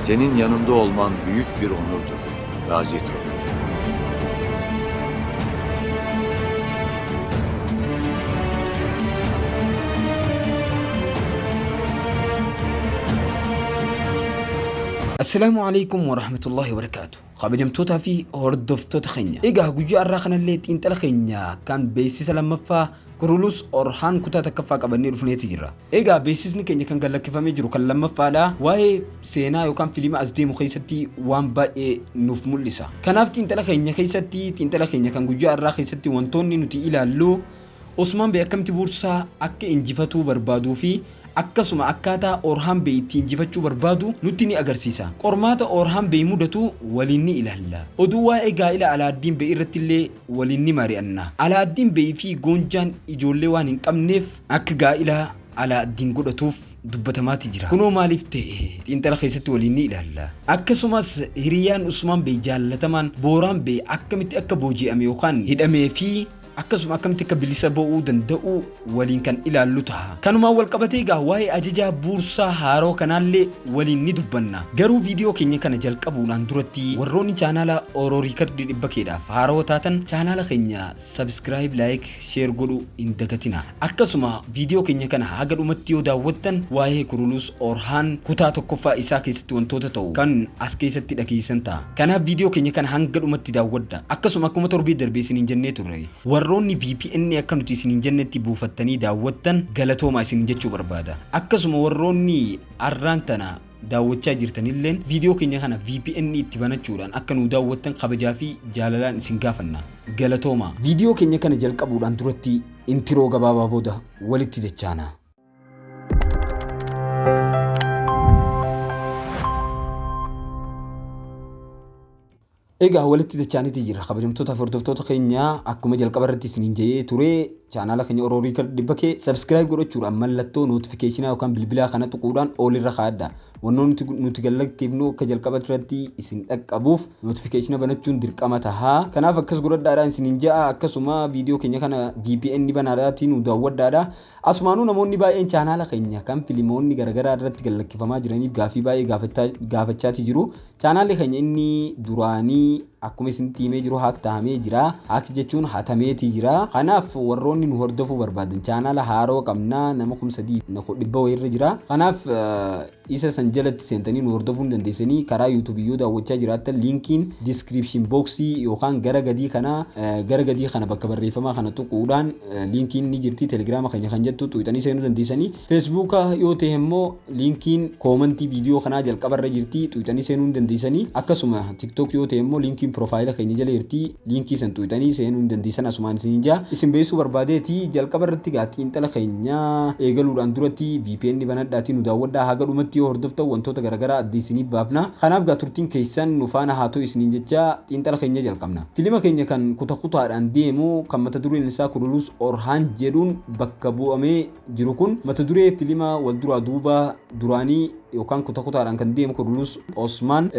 Senin yanında olman büyük bir onurdur, Gazi Torun. Assalaamu alaikum warahmatullahi wabarakaatu. Kabajamtootaa fi hordoftoota keenya. Egaa guyyaa har'aa kanallee xiinxala keenya kan beeksisa lammaffaa Kurulus Orhaan kutaa takkaffaa qabannee dhufneeti jirra. Egaa beeksisni keenya kan gad-lakkifamee jiru kan lammaffaadha. Waa'ee seenaa yookaan filima as deemu keessatti waan baay'ee nuuf mul'isa. Kanaaf xiinxala keenya keessatti, xiinxala keenya kan guyyaa har'aa keessatti wantoonni nuti ilaallu Osmaan Bey akkamitti Buursaa akka injifatuu barbaaduu fi akkasuma akkaataa Orhaan Bey itti injifachuu barbaadu nutti ni agarsiisa. Qormaata Orhaan Bey mudatu waliin ni ilaalla. Oduu waa'ee gaa'ila Alaaddiin Bey irrattillee waliin ni mari'anna. Alaaddiin Bey fi Goonjaan ijoollee waan hin qabneef akka gaa'ila Alaaddiin godhatuuf dubbatamaati jira. Kunoo maaliif ta'e? Xiinxala keessatti waliin ni ilaalla. Akkasumas hiriyaan Usmaan Bey jaallatamaan Booraan Bey akkamitti akka booji'ame yookaan hidhamee fi akkasuma akkamitti akka bilisa ba'uu danda'u waliin kan ilaallu taha. Kanumaan wal qabatee egaa waa'ee ajajaa buursaa haaroo kanaallee waliin ni dubbanna. Garuu viidiyoo keenya kana jalqabuudhaan duratti warroonni chaanaala Oro Record dhibba keedhaaf haarawa taatan chaanaala keenya subscribe, like, share godhu hin dagatina. Akkasuma viidiyoo keenya kana haga dhumatti yoo daawwattan waa'ee Kurulus Orhaan kutaa tokkoffaa isaa keessatti wantoota ta'u kan as keessatti dhageessan ta'a. Kanaaf viidiyoo keenya kana hanga dhumatti daawwadha. Akkasuma akkuma torbee darbe isiniin jennee turre warroonni VPN akka nuti isiniin jennetti buufattanii daawwattan galatoomaa isiniin jechuu barbaada. Akkasuma warroonni arraan tana daawwachaa jirtanilleen viidiyoo keenya kana VPN itti banachuudhaan akka nu daawwattan kabajaa fi jaalalaan isin gaafanna. Galatoomaa. Viidiyoo keenya kana jalqabuudhaan duratti intiroo gabaabaa booda walitti dachaana. Egaa walitti dachaanitii jira kabajamtoota fi hordoftoota keenya. Akkuma jalqaba irratti isiniin jedhee ture, chaanaala keenya Oroo Riikard dhibba kee subscribe godhachuudhaan mallattoo notificationaa yookaan bilbilaa kana tuquudhaan all irra kaa'adha. Wannoonni nuti gallakkifnu akka jalqaba irratti isin dhaqqabuuf notificationa banachuun dirqama taha. Kanaaf akkas godhadhaadhaan isiniin ja'a. Akkasuma viidiyoo keenya kana VPN banaadhaatiin nu daawwadhaadha. Asumaanuu namoonni baay'een chaanaala keenya kan filimoonni garaagaraa irratti gallakkifamaa jiraniif gaafii baay'ee gaafachaati jiru. Chaanaalli keenya inni duraanii akkuma isinitti himee jiru hack tahamee jira. Hack jechuun hatameetii jira. Kanaaf warroonni nu hordofuu barbaadan chaanaala haaroo qabna, nama 3,100 wayiirra jira. Kanaaf isa san jalatti seentanii nu hordofuu ni dandeessanii. Karaa YouTube yoo daawwachaa jiraattan liinkiin description box yookaan gara gadii kana bakka barreeffamaa kana tuquudhaan liinkiin ni jirti, Telegiraama keenya kan jettu tuqxanii seenuu dandeessanii. Feesbuuka yoo ta'e immoo liinkiin koomantii viidiyoo kanaa jalqabarra jirti, tuqxanii seenuu ni dandeessanii. Akkasuma TikTok yoo ta'e immoo liinkiin piroofaayila keenya jala jirti, liinkii san tuqxanii seenuu ni dandeessan. Asumaan isin jaa isin beeksisuu barbaadeeti. Jalqaba irratti gaa xiinxala keenya eegaluudhaan duratti VPN banadhaatii nu daawwadhaa. Haga dhumatti yoo hordoftan wantoota garaagaraa adda isiniif baafna. Kanaaf gaa turtiin keessan nu faana haa ta'u isiniin jecha xiinxala keenya jalqabna. Filima keenya kan kuta kutaadhaan deemu kan mata dureen isaa Kurulus Orhaan jedhuun bakka bu'amee jiru kun mata duree filima wal duraa duuba duraanii yookaan kuta kutaadhaan kan deemu Kurulus Osmaan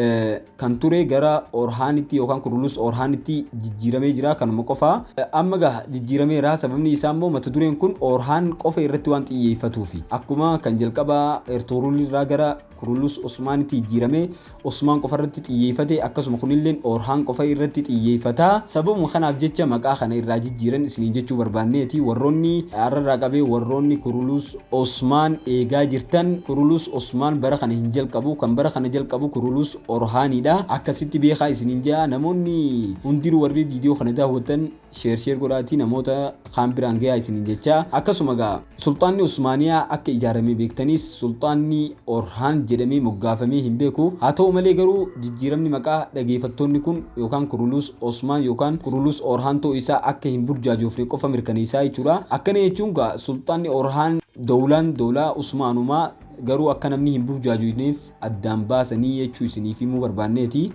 kan ture gara Orhaanitti yookaan Kurulus Orhaanitti jijjiiramee jira. Kanuma qofaa amma gaa jijjiirameera. Sababni isaa immoo mata dureen kun Orhaan qofa irratti waan xiyyeeffatuufi. Akkuma kan jalqaba Ertugrul irraa gara Kurulus Osmaanitti jijjiiramee Osmaan qofa irratti xiyyeeffate, akkasuma kunilleen Orhaan qofa irratti xiyyeeffata. Sababuma kanaaf jecha maqaa kana irraa jijjiiran isiniin jechuu barbaanneeti. Warroonni har'arraa qabee warroonni Kurulus Osmaan eegaa jirtan, Kurulus Osmaan bara kana hin jalqabu. Kan bara kana jalqabu Kurulus Orhaanidha. Akkasitti beekaa isiniin jedha. Namoonni hundinuu warri viidiyoo kana daawwattan share share godhaatii namoota kaan biraan gahaa isiniin jecha. Akkasuma gaa sulxaanni Usmaaniyaa akka ijaarame beektanis sulxaanni Orhaan jedhamee moggaafamee hin beeku. Haa ta'u malee garuu jijjiiramni maqaa dhageeffattoonni kun yookaan Kurulus Osmaan yookaan Kurulus Orhaan ta'uu isaa akka hin burjaajoofne qofa mirkaneessaa jechuudha. Akkana jechuun gaa sulxaanni Orhaan dowlaan dowlaa Usmaanumaa, garuu akka namni hin burjaajoofneef addaan baasanii jechuu isiniif himuu barbaanneeti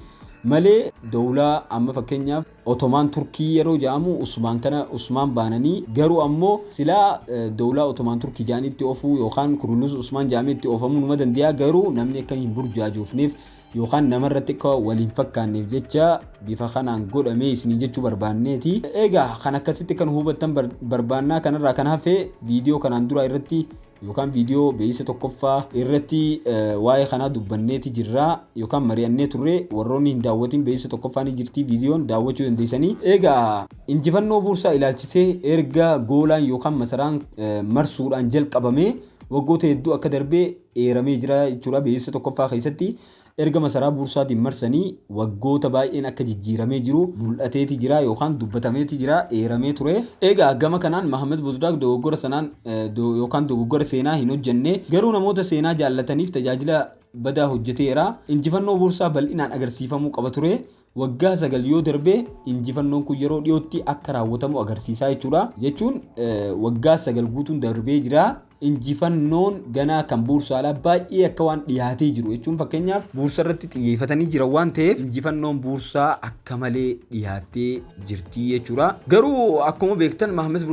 malee dowlaa amma fakkeenyaaf Otomaan Turkii yeroo jedhamu Usmaan kana Usmaan baananii, garuu ammoo silaa dowlaa Otomaan Turkii jedhanii itti oofuu yookaan Kurulus Usmaan jedhamee itti oofamuu numa danda'a, garuu namni akka hin burjaajoofneef yookaan namarratti akka wal hin fakkaanneef jecha bifa kanaan godhamee isinii jechuu barbaanneeti. Egaa kan akkasitti kan hubattan barbaannaa. Kanarraa kan hafe viidiyoo kanaan dura irratti yookaan viidiyoo beeksisa tokkoffaa irratti waa'ee kanaa dubbanneeti jirra yookaan mari'annee turre. Warroonni hin daawwatin beeksisa tokkoffaa ni jirti, viidiyoon daawwachuu dandeessanii. Egaa injifannoo Buursaa ilaalchisee erga goolaan yookaan masaraan marsuudhaan jalqabamee waggoota hedduu akka darbee eeramee jira jechuudha. Beeksisa tokkoffaa keessatti erga masaraa Buursaatiin marsanii waggoota baay'een akka jijjiiramee jiru mul'ateeti jira yookaan dubbatameeti jira, eeramee ture. Egaa gama kanaan Mahammad Bozdaag dogoggora sanaan yookaan dogoggora seenaa hin hojjenne, garuu namoota seenaa jaallataniif tajaajila badaa hojjeteera. Injifannoo Buursaa bal'inaan agarsiifamuu qaba ture. Waggaa 9 yoo darbe injifannoon kun yeroo dhiyootti akka raawwatamu agarsiisaa jechuudha. Jechuun waggaa 9 guutuun darbee jira. Injifannoon ganaa kan Buursaadha baay'ee akka waan dhiyaatee jiru jechuun, fakkeenyaaf Buursa irratti xiyyeeffatanii jiran waan ta'eef injifannoon Buursaa akka malee dhiyaattee jirti jechuudha. Garuu akkuma beektan Mahammad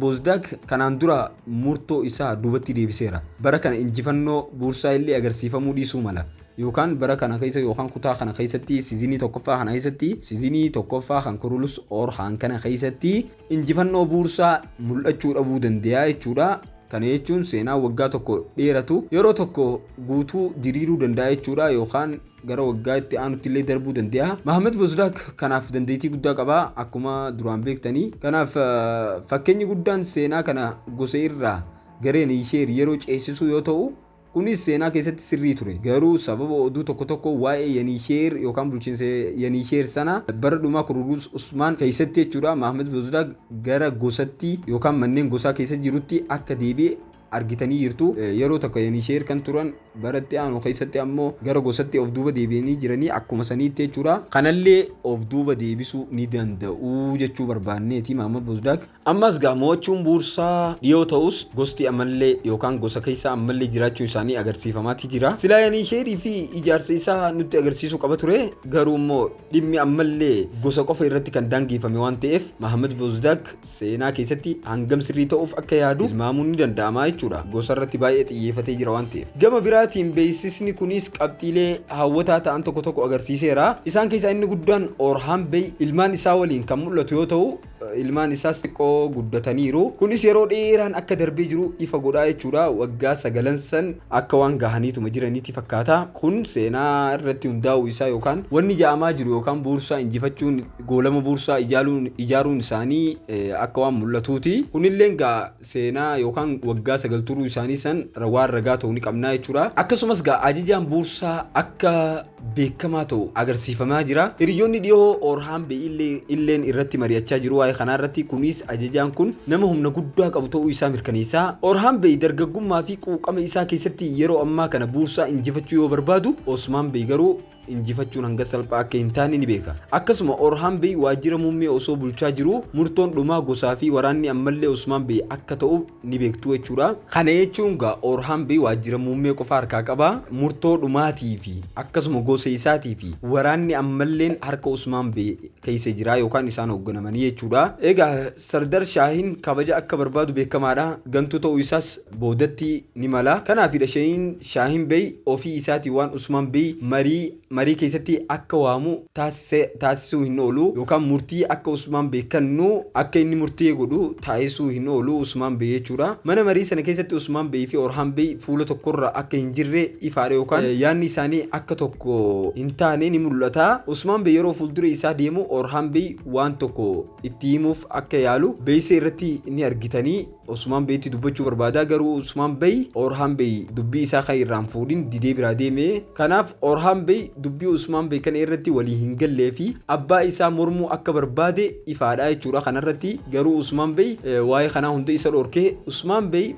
Bozdaag kanaan dura murtoo isaa duubatti deebiseera. Bara kana injifannoo Buursaa illee agarsiifamuu dhiisuu mala. Yookaan bara kana keessa yookaan kutaa kana keessatti, season tokkoffaa kana keessatti, season tokkoffaa kan Kurulus Orhaan kana keessatti injifannoo Buursaa mul'achuu dhabuu danda'a jechuudha. Kana jechuun seenaa waggaa tokko dheeratu yeroo tokko guutuu diriiruu danda'a jechuudha, yookaan gara waggaa itti aanutti illee darbuu danda'a. Mahammad Bozdaak kanaaf dandeettii guddaa qaba akkuma duraan beektanii. Kanaaf fakkeenyi guddaan seenaa kana gosa irraa gareen ishee yeroo ceesisuu yoo ta'u, kunis seenaa keessatti sirrii ture. Garuu sababa oduu tokko tokko waa'ee Yanisheer yookaan bulchiinsa Yanisheer sana bara dhumaa Kurulus Usmaan keessatti jechuudha, Mahammad Bozdaak gara gosatti yookaan manneen gosaa keessa jirutti akka deebi'e argitanii jirtu. Yeroo tokko Yanisheer kan turan baratti aanu keessatti ammoo gara gosatti of duuba deebi'anii jiranii akkuma saniitti jechuudha. Kanallee of duuba deebisuu ni danda'u jechuu barbaanneeti Mahammad Bozdaak. Ammas gaa mo'achuun Buursaa dhiyoo ta'us gosti ammallee yookaan gosa keessa ammallee jiraachuu isaanii agarsiifamaati jira. Silaa Yanisheerii fi ijaarsa isaa nutti agarsiisuu qaba ture, garuu immoo dhimmi ammallee gosa qofa irratti kan daangeffame waan ta'eef Mahammad Bozdaak seenaa keessatti hangam sirrii ta'uuf akka yaadu tilmaamuun ni danda'ama jechuudha. Gosa irratti baay'ee xiyyeeffatee jira waan ta'eef. Gama biraatiin beeksisni kunis qabxiilee hawwataa ta'an tokko tokko agarsiiseera. Isaan keessaa inni guddaan Orhaan Bey ilmaan isaa waliin kan mul'atu yoo ta'u, ilmaan isaas xiqqoo guddataniiru. Kunis yeroo dheeraan akka darbee jiru ifa godhaa jechuudha. Waggaa 9 san akka waan gahaniituma jiraniitti fakkaata. Kun seenaa irratti hundaa'uu isaa yookaan wanni ja'amaa jiru yookaan Buursaa injifachuun goolama Buursaa ijaaruun isaanii akka waan mul'atuuti. Kunillee gaa seenaa yookaan waggaa 9 turuu isaanii san waan ragaa ta'uu ni qabnaa jechuudha. Akkasumas gaa ajajaan Buursaa akka beekamaa ta'u agarsiifamaa jira. Hiriyoonni dhiyoo Orhaan Bey illeen irratti mari'achaa jiru waa'ee kanaa irratti, kunis ajajaan kun nama humna guddaa qabu ta'uu isaa mirkaneessa. Orhaan Bey dargaggummaa fi quuqama isaa keessatti yeroo ammaa kana Buursaa injifachuu yoo barbaadu, Osmaan Bey garuu injifachuun hanga salphaa akka hin taane ni beeka. Akkasuma Orhaan Bey waajjira muummee osoo bulchaa jiru murtoon dhumaa gosaa fi waraanni ammallee Osmaan Bey akka ta'u ni beektu jechuudha. Kana jechuun gaa Orhaan Bey waajjira muummee qofa harkaa qaba. Murtoo dhumaatii fi akkasuma gosa isaatii fi waraanni ammalleen harka Usmaan Bey keessa jira yookaan isaan hoogganamanii jechuudha. Egaa Sardar Shaahin kabaja akka barbaadu beekamaadha. Gantuu ta'uu isaas boodatti ni mala. Kanaafidha Shaahin Bey ofii isaatii waan Usmaan Bey marii keessatti akka waamu taasisuu hin oolu yookaan murtii akka Usmaan Bey kennu, akka inni murtii godhu taasisuu hin oolu Usmaan Bey jechuudha. Mana marii sana keessatti Usmaan Bey fi Orhaan Bey fuula tokkorra akka hin jirre ifaadha yookaan yaadni isaanii akka tokko hin taane ni mul'ata. Usmaan Bey yeroo fuuldura isaa deemu Orhaan Bey waan tokko itti himuuf akka yaalu beeksisa irratti ni argitanii. Usmaan Beyitti dubbachuu barbaada, garuu Usmaan Bey Orhaan Bey dubbii isaa kan irraan fuudhin didee biraa deeme. Kanaaf Orhaan Bey dubbii Usmaan Bey kana irratti walii hin gallee fi abbaa isaa mormuu akka barbaade ifaadha jechuudha kanarratti. Garuu Usmaan Bey waa'ee kanaa hunda isa dhorkee. Usmaan Bey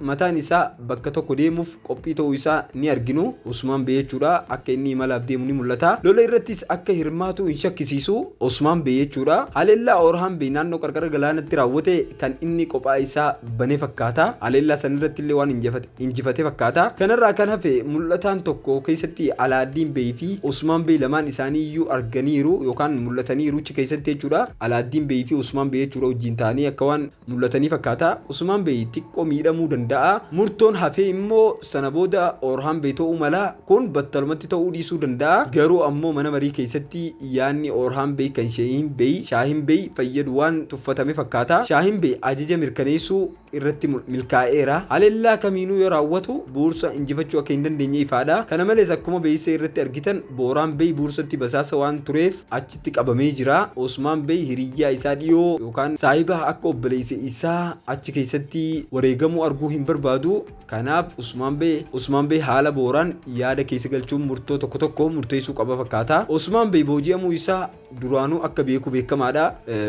mataan isaa bakka tokko deemuuf qophii ta'uu isaa ni arginu. Usmaan Bey jechuudha akka inni imalaaf deemu ni mul'ata. Lola irrattis akka hirmaatu hin shakkisiisu Usmaan Bey jechuudha. Haleellaa Orhaan Bey naannoo qarqara galaanatti raawwate kan inni kophaa isaa bane fakkaata. Haleellaa san irratti illee waan injifate fakkaata. Kanarraa kan hafe mul'ataan tokko keessatti Alaaddiin Bey Bey fi Usmaan Bey lamaan isaanii iyyuu arganiiru yookaan mul'ataniiru achi keessatti jechuudha. Alaaddiin Bey fi Usmaan Bey jechuudha wajjin ta'anii akka waan mul'atanii fakkaata. Usmaan Bey xiqqoo miidhamuu danda'a. Murtoon hafee immoo sana booda Orhaan Bey ta'uu mala. Kun battalumatti ta'uu dhiisuu danda'a. Garuu ammoo mana marii keessatti yaadni Orhaan Bey kan Shahin Bey Shaahin Bey fayyadu waan tuffatame fakkaata. Shaahin Bey ajaja mirkaneessuu irratti milkaa'eera. Haleellaa kamiinuu yoo raawwatu Buursa injifachuu akka hin dandeenye ifaadha. Kana malees akkuma beeksisa irratti argitan Booraan Bey Buursatti basaasa waan tureef achitti qabamee jira. Osmaan Bey hiriyyaa isaa dhiyoo yookaan saahiba akka obboleessa isaa achi keessatti wareegamuu arguu hin barbaadu. Kanaaf Usmaan Bey Usmaan Bey haala Booraan yaada keessa galchuun murtoo tokko tokko murteessuu qaba fakkaata. Osmaan Bey booji'amuu isaa duraanuu akka beeku beekamaadha.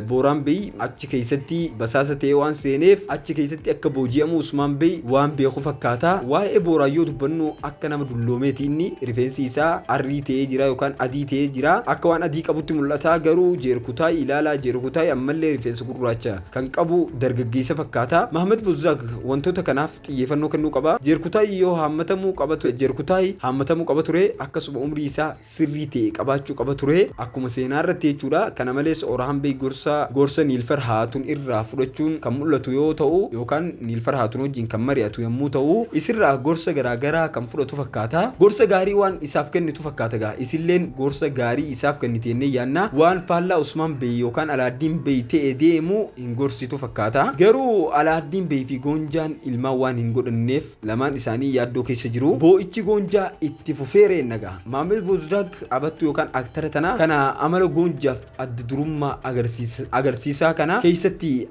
Booraan Bey achi keessatti basaasa ta'ee waan seeneef achi keessatti akka booji'amu Usmaan Bey waan beeku fakkaata. Waa'ee Booraan yoo dubbannu akka nama dulloomeeti inni rifeensi isaa arrii ta'ee jira yookaan adii ta'ee jira. Akka waan adii qabutti mul'ata garuu Jeerkutaay ilaalaa Jeerkutaay ammallee rifeensa gurraacha kan qabu dargaggeessa fakkaata. Mahamad Buzzaag wantoota kanaaf xiyyeeffannoo kennuu qaba. Jeerkutaay yoo haammatamuu qaba Jeerkutaay haammatamuu qaba ture akkasuma umrii isaa sirrii ta'e qabaachuu qaba ture akkuma seenaa irratti jechuudha. Kana malees Orhaan Bey gorsa gorsa Niilfar Haatun irraa fudhachuun kan mul'atu yoo ta'u yookaan Niilfar Haatun wajjin kan mari'atu yommuu ta'u isirraa gorsa garaagaraa kan fudhatu fakkaata. Gorsa gaarii waan isaaf kennitu fakkaata gaa isilleen gorsa gaarii isaaf kennite jennee yaanna. Waan faallaa Usmaan Bey yookaan Alaaddiin Bey ta'e deemu hin gorsitu fakkaata. Garuu Alaaddiin Bey fi Goonjaan ilmaan waan hin godhanneef lamaan isaanii yaaddoo keessa jiru. Boo'ichi Goonjaa itti fufeera jenna gaa. Maamil Bozdaag abattuu yookaan aktara tana kana amala Goonjaaf adda durummaa agarsiisaa kana keessatti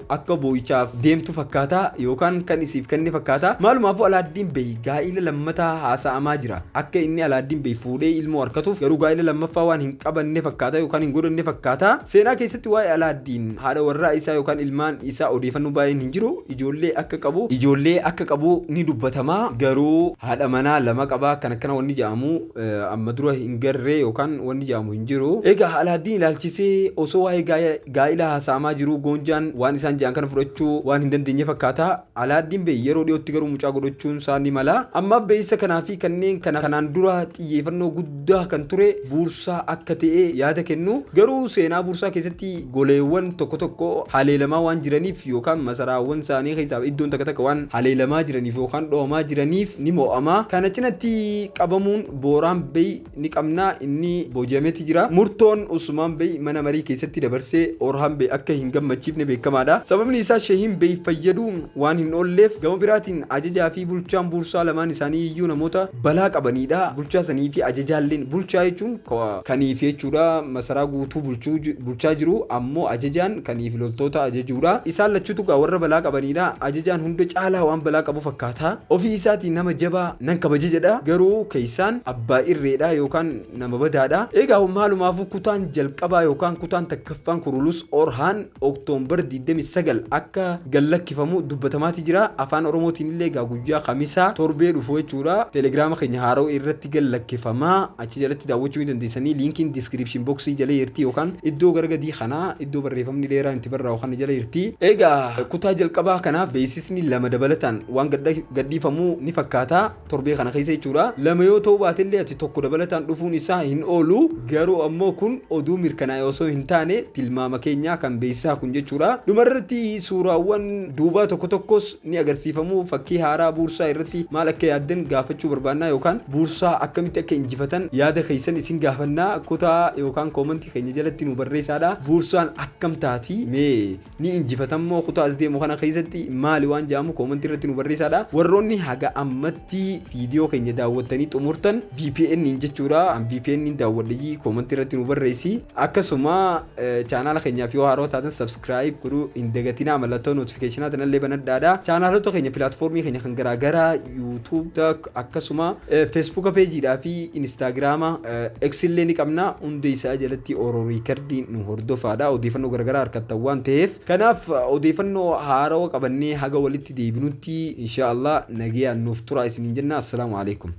akka boo'ichaaf deemtu fakkaata yookaan kan isiif kenne fakkaata. Maalumaafuu Alaaddiin Bey gaa'ila lammataa haasa'amaa jira. Akka inni Alaaddiin Bey fuudhee ilmoo harkatuuf garuu gaa'ila lammaffaa waan hin qabanne fakkaata yookaan hin godhanne fakkaata. Seenaa keessatti waa'ee Alaaddiin haadha warraa isaa yookaan ilmaan isaa odeeffannoo baay'een hin jiru. Ijoollee akka qabu ijoollee akka qabu ni dubbatama garuu haadha manaa lama qaba kan akkana wanni jedhamu amma dura hin garree yookaan wanni jedhamu hin jiru. Egaa Alaaddiin ilaalchisee osoo waa'ee gaa'ila haasa'amaa jiru Goonjaan waan isaan jedhan kana fudhachuu waan hin dandeenye fakkaata. Alaaddiin bee yeroo dhiyootti garuu mucaa godhachuun isaa ni mala. Ammaaf beeksisa kanaa fi kanneen kana kanaan dura xiyyeeffannoo guddaa kan ture Buursaa akka ta'e yaada kennu. Garuu seenaa Buursaa keessatti goleewwan tokko tokko haleelamaa waan jiraniif yookaan masaraawwan isaanii keessaa iddoon takka takka waan haleelamaa jiraniif yookaan dho'amaa jiraniif ni mo'ama. Kana cinatti qabamuun Booraan Bey ni qabna inni booji'ameeti jira. Murtoon Usmaan Bey mana marii keessatti dabarsee Orhaan Bey akka hin gammachiifne beekamaadha. Sababni isaa Sheehin Bey fayyaduun waan hin oolleef gama biraatiin ajajaa fi bulchaan Buursaa lamaan isaanii iyyuu namoota balaa qabaniidha. Bulchaa sanii fi ajajaalleen bulchaa jechuun kaniif jechuudha masaraa guutuu bulchaa jiru ammoo ajajaan kaniif loltoota ajajuudha. Isaan lachuutu gaa warra balaa qabaniidha. Ajajaan hunda caalaa waan balaa qabu fakkaata. Ofii isaatii nama jabaa nan kabaja jedha garuu keessaan abbaa irreedha yookaan nama badaadha. Egaa maalumaafuu kutaan jalqabaa yookaan kutaan takkaffaan Kurulus Orhaan Oktoombar 29 akka gallakkifamu dubbatamaati jira. Afaan Oromootiin illee egaa guyyaa Kamisaa torbee dhufu jechuudha. Telegiraama keenya haaroo irratti gallakkifama. Achi jalatti daawwachuu ni dandeessanii. Liinkiin description box jala jirti yookaan iddoo gara gadii kanaa iddoo barreeffamni dheeraan itti barraa'u kana jala jirti. Egaa kutaa jalqabaa kanaaf beeksisni lama dabalataan waan gadhiifamu ni fakkaata torbee kana keessa jechuudha. Lama yoo ta'uu baatellee ati tokko dabalataan dhufuun isaa hin oolu. Garuu ammoo kun oduu mirkanaa'e osoo hin taane tilmaama keenyaa kan beeksisaa kun jechuudha. Dhumarratti suuraawwan duubaa tokko tokkos ni agarsiifamu. Fakkii haaraa Buursaa irratti maal akka yaaddan gaafachuu barbaannaa yookaan Buursaa akkamitti akka injifatan yaada keessan isin gaafannaa kutaa yookaan koomantii keenya jalatti nu barreessaadha. Buursaan akkam taati mee ni injifatammoo kutaa as deemu kana keessatti maali waan jedhamu koomantii irratti nu barreessaadha. Warroonni haga ammatti viidiyoo keenya daawwattanii xumurtan VPN jechuudha. VPN daawwadhii koomantii irratti nu barreessi. Akkasuma chaanaala keenyaaf yoo haaroo taatan subscribe godhuu hin dagatinaa mallattoo notificationaa tanallee banadhaadha. Chaanaalota keenya pilaatfoormii keenya kan garaagaraa YouTube akkasuma Facebook peejiidhaa fi Instagiraama X illee ni qabna. Hunda isaa jalatti Oro Record nu hordofaadha. Odeeffannoo garaagaraa harkattan waan ta'eef. Kanaaf odeeffannoo haarawaa qabannee haga walitti deebinutti insha Allah nagayaan nuuf tura isiniin jenna. Assalaamu alaikum.